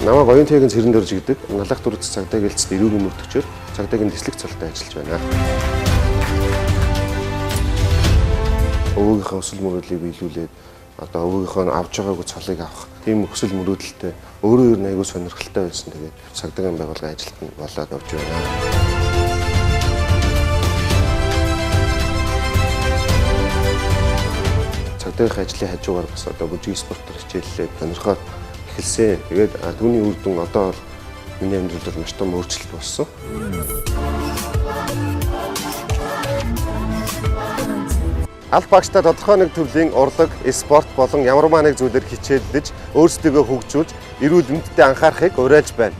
Намайг Оюун-Тэгийн цэрэн дөрж гэдэг. Налах дүрц цагдаа гэлцэд эрүүгийн мөрдөгчөөр цагдаагийн нислэг цолтой ажиллаж байна. Өвөөгийнхөө өсөл мөрөөдлийг биелүүлээд одоо өвөөгийнхөө авж байгаагүй цолыг авах тийм өсөл мөрөөдөлтэй өөрөө ер нь айгүй сонирхолтой байсан. Тэгээд цагдаагийн байгууллагын ажилт нь болоод явж байна. Цагдаагийн ажлын хажуугаар бас одоо бүжиг спортоор хичээллээд сонирхоод эхэлсэн. Тэгээд түүний үр дүн одоо бол миний амьдралд бол маш том өөрчлөлт болсон. Аль багштай тодорхой нэг төрлийн урлаг, спорт болон ямармаа нэг зүйлээр хичээллэж, өөрсдийгөө хөгжүүлж, эрүүл мэндэд анхаарахыг уриалж байна.